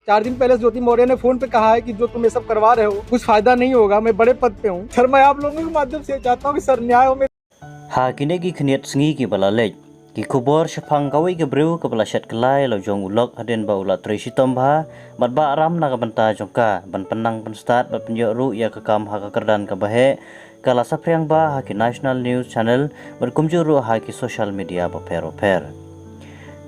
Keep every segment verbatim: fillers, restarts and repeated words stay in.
चार दिन पहले ज्योति मौर्य ने फोन पे कहा है कि जो तुम ये सब करवा रहे हो, कुछ फायदा नहीं होगा, मैं बड़े पद पे हूँ। सर, मैं आप लोगों के माध्यम से चाहता हूँ कि सर, न्याय हो मेरे। Ha kine ki khyndiat sngi kiba la leit, ki khubor shaphang kawei ka briew kaba la shet kylla ïa la u jong u lok hadien ba u la trei shitom bha bad ba ram na ka bynta jong ka ban pynnang pynstad bad pynïoh ruh ïa ka kam ha ka kyrdan kaba heh, ka la saphriang bha ha ki national news channel bad kumjuh ruh ha ki social media bapher bapher.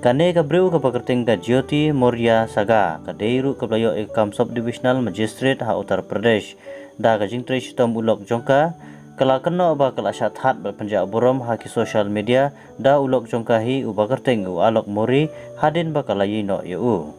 Kane ka briew kaba kyrteng ka Jyoti Maurya Saga, ka dei ruh kaba la ïoh ïa ka kam sub divisional magistrate ha Uttar Pradesh da ka jingtrei shitom u lok jong ka, ka la kynnoh ba ka la shah that bad pynjah burom ha ki social media da u lok jong ka hi uba kyrteng u Alok Mori hadien ba ka la ïehnoh ïa u.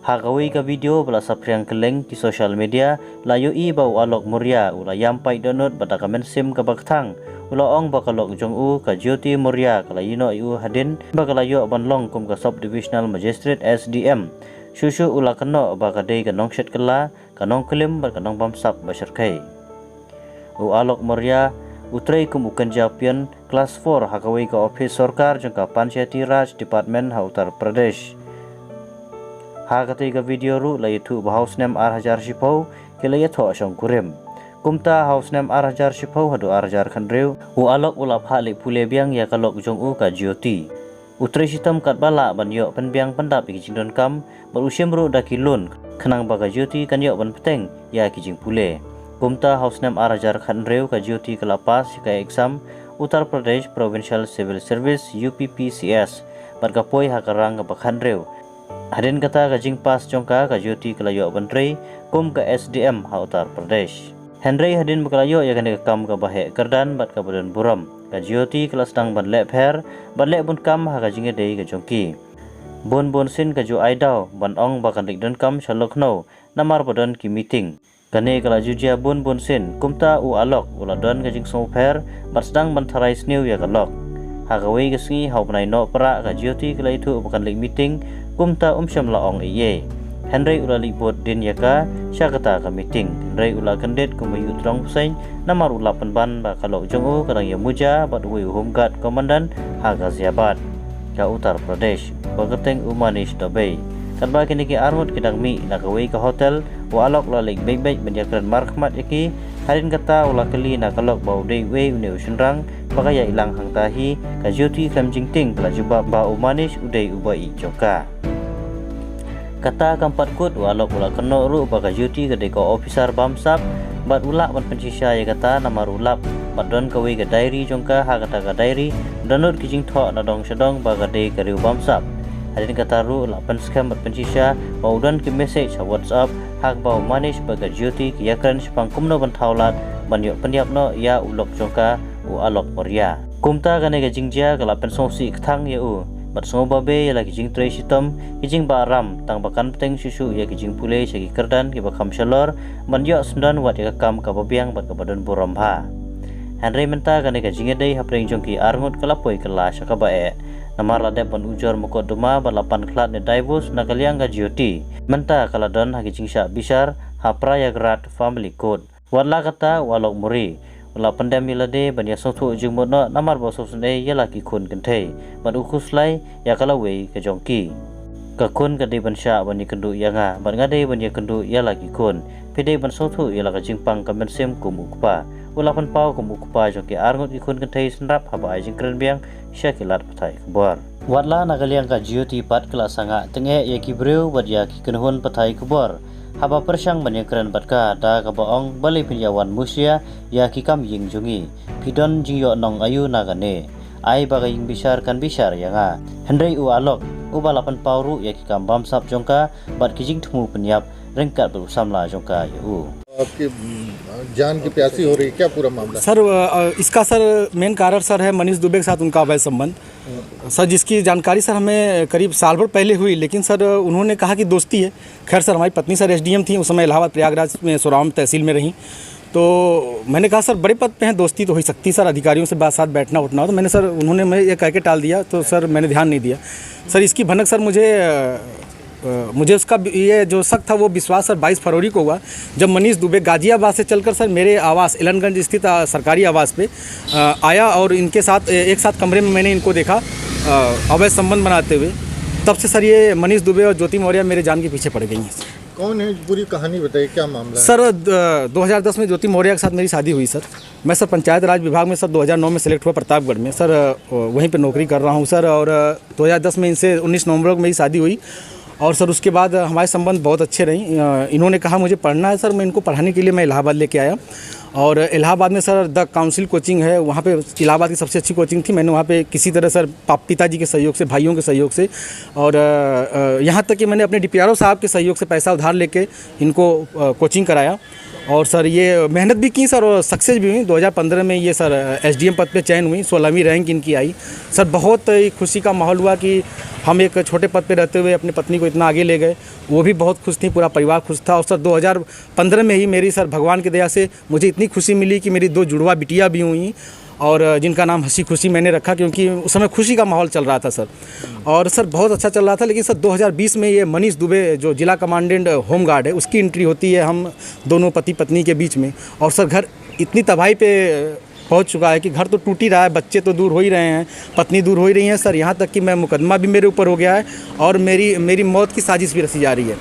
Ha kawei ka video ba la saphriang kylleng ki social media, la ïohi ba u Alok Mauria u la ïam paid dohnud bad da ka mynsiem kaba kthang u la ong ba ka lok jong u ka Jyoti Mauria ka la ïehnoh ïa u hadien ba ka la ïoh ban long kum ka sub divisional magistrate, S D M, shuh shuh u la kynnoh ba ka dei ka nongshet kylla, ka nongklim bad ka nongbamsap ba shyrkhei. U Alok Mauria u trei kum u kynja pion klas four ha kawei ka ophis sorkar jong ka Panchayati Raj Department ha Uttar Pradesh. Ha katei ka video ruh la ïathuh ba ha u snem ar hajar shiphew ki la ïathoh shongkurim. Kumta ha u snem ar hajar shiphew haduh ar hajar khathynriew, u Alok u la phah leit pule biang ïa ka lok jong u ka Jyoti. U trei shitom katba lah ban ïoh pynbiang pyndap ïa ki jingdonkam bad u shim ruh da ki loan khnang ba ka Jyoti kan ïoh ban bteng ïa ki jingpule. Kumta ha u snem ar hajar khathynriew ka Jyoti ka la pass ïa ka exam Uttar Pradesh Provincial Civil Service, U P P C S, bad ka poi ha ka rang kaba khathynriew. Hadien kata ka jingpass jong ka, ka Jyoti ka la ïoh ban trei kum ka S D M ha Uttar Pradesh. Hynrei hadien ba ka la ïoh ïa kane ka kam kaba heh kyrdan bad kaba don burom, ka Jyoti ka la sdang ban leh pher bad leh bun kam ha ka jingïadei ka jong ki. Bun bun sien ka ju ai daw ban ong ba kan leit donkam sha Lucknow namar ba don ki meeting. Kane ka la ju jia bun bun sien, kumta u Alok u la don ka jingsngewpher bad sdang ban tharai sniew ïa ka lok. Ha kawei ka sngi ha u bnai Nohprah ka Jyoti ka la ïathuh ba kan leit meeting, kumta um shym la ong ei ei. Hynrei u la leit bud dien ïa ka sha kata ka meeting. Hynrei u la kyndit kumba ïuh tdong bseiñ namar u la pynban ba ka lok jong u ka dang ïa muja bad uwei u home guard commandant ha Ghaziabad, ka Uttar Pradesh, ba kyrteng u Manish Dubey. Katba kine ki arngut ki dang mih na kawei ka hotel, u Alok u la leit beit beit ban ïakren markhmat ïa ki. Hadien kata u la kylli na ka lok ba u dei uei une u shynrang ba ka ïaid lang hangta hi. Ka Jyoti khlem jingtieng ka la jubab ba u Manish u dei u ba ïeit jong ka. Kata kam pat kut, u Alok u la kynnoh ruh ba ka Jyoti ka dei ka officer bamsap bad u lah ban pynshisha ïa kata namar u lap bad don kawei ka diary jong ka, ha kata ka diary don lut ki jingthoh na dong sha dong ba ka dei ka riew bamsap. Hadien kata ruh u la pynskhem bad pynshisha ba u don ki message ha WhatsApp ha kaba u Manish bad ka Jyoti ki ïakren shaphang kumno ban thaw lad ban ïoh pynïap noh ïa u lok jong ka, u Alok Mauria. Kumta kane ka jingjia ka la pynsngewsih kthang ïa u bad sngewbabe ïa la ki jingtrei shitom, ki jingbahram, tang ba kan bteng shuh shuh ïa ki jingpule sha ki kyrdan kiba kham shalor ban ïoh syndon wat ïa ka kam kaba biang bad kaba don burom bha. Hynrei mynta kane ka jingïadei hapdeng jong ki arngut ka la poi kylla sha kaba eh, namar la dep ban ujor mukotduma bad la pan khlad ne divorce na ka liang ka Jyoti. Mynta ka la don ha ki jingshah bishar ha Prayagraj Family Court. Wat la kata, u Alok Mori u la pyndem ïa lade ban ïa sngewthuh jingmut noh namar ba u sngewsynei ïa la ki khun kynthei bad u khuslai ïa ka lawei ka jong ki. Ka khun ka dei ban shah ban ïakynduh ïa nga bad nga dei ban ïakynduh ïa la ki khun. Phi dei ban sngewthuh ïa la ka jingpang ka mynsiem kum u kpa. U la pynpaw kum u kpa jong ki arngut ki khun kynthei synrap haba ai jingkren biang sha ki lad pathai khubor. Wat la na ka liang ka Jyoti pat ka la sangah tyngeh ïa ki briew bad ïa ki kynhun pathai khubor haba pyrshang ban ïakren bad ka da kaba ong, balei phin ïa wan mushia ïa ki kam ïing jong ngi? Phi don jingïoh nong aïu na kane? Ai ba ka ïing bishar kan bishar ïa nga. Hynrei u Alok uba la pynpaw ruh ïa ki kam bamsap jong ka bad ki jingthmu pynïap ryngkat bad u samla jong ka ïa u. आपकी, हम्म, जान की प्यासी हो रही है, क्या पूरा मामला? सर, अ, इसका सर मेन कारण सर है मनीष दुबे के साथ उनका अवैध संबंध। सर, जिसकी जानकारी सर हमें करीब साल भर पहले हुई, लेकिन सर उन्होंने कहा कि दोस्ती है। खैर सर, हमारी पत्नी सर एसडीएम थी उस समय, इलाहाबाद प्रयागराज में सोरावन तहसील में रहीं। तो मैंने कहा, "सर, बड़े पद पे हैं, दोस्ती तो हो ही सकती है सर, अधिकारियों से बा-, साथ बैठना उठना हो।" तो मैंने सर, उन्होंने मैं ये कह के टाल दिया, तो सर मैंने ध्यान नहीं दिया। सर, इसकी भनक सर मुझे, अ, अ, मुझे उसका बि-, ये जो शक था वो विश्वास सर बाईस फरवरी को हुआ, जब मनीष दुबे गाजियाबाद से चलकर सर मेरे आवास एलनगंज स्थित, अ, सरकारी आवास पे, अ, आया और इनके साथ, ए-, एक साथ कमरे में मैंने इनको देखा, अ, अवैध संबंध बनाते हुए। तब से सर ये मनीष दुबे और ज्योति मौर्य मेरे जान के पीछे पड़ गई हैं। कौन है, पूरी कहानी बताइए, क्या मामला है? सर, द-, दो हज़ार दस में ज्योति मौर्य के साथ मेरी शादी हुई सर। मैं सर पंचायत राज विभाग में सर दो हज़ार नौ में सेलेक्ट हुआ प्रतापगढ़ में सर, अ, वहीं पे नौकरी कर रहा हूँ सर। और, अ, दो हज़ार दस में इनसे उन्नीस नवंबर को मेरी शादी हुई और सर उसके बाद हमारे संबंध बहुत अच्छे रहीं। अ, इन्होंने कहा मुझे पढ़ना है सर, मैं इनको पढ़ाने के लिए मैं इलाहाबाद लेके आया। और इलाहाबाद में सर द काउंसिल कोचिंग है, वहाँ पे इलाहाबाद की सबसे अच्छी कोचिंग थी। मैंने वहाँ पे किसी तरह सर पाप-, पिताजी के सहयोग से, भाइयों के सहयोग से और, अ, अ, यहाँ तक कि मैंने अपने डीपीआरओ साहब के सहयोग से पैसा उधार लेके इनको, अ, कोचिंग कराया। और सर ये मेहनत भी की सर और सक्सेस भी हुई। दो हज़ार पन्द्रह में ये सर एसडीएम पद पे चयन हुई, सोलहवीं रैंक इनकी आई। सर बहुत ही खुशी का माहौल हुआ कि हम एक छोटे पद पे रहते हुए अपनी पत्नी को इतना आगे ले गए। वो भी बहुत खुश थी, पूरा परिवार खुश था। और सर दो हज़ार पन्द्रह में ही मेरी सर भगवान की दया से मुझे इतनी खुशी मिली कि मेरी दो जुड़वा बिटिया भी हुई और जिनका नाम हंसी खुशी मैंने रखा, क्योंकि उस समय खुशी का माहौल चल रहा था सर। और सर बहुत अच्छा चल रहा था, लेकिन सर दो हज़ार बीस में ये मनीष दुबे जो जिला कमांडेंट होमगार्ड है, उसकी एंट्री होती है हम दोनों पति पत्नी के बीच में। और सर घर इतनी तबाही पे पहुंच चुका है कि घर तो टूट ही रहा है, बच्चे तो दूर हो ही रहे हैं, पत्नी दूर हो ही रही है सर। यहाँ तक कि मैं, मुकदमा भी मेरे ऊपर हो गया है और मेरी मेरी मौत की साजिश भी रची जा रही है।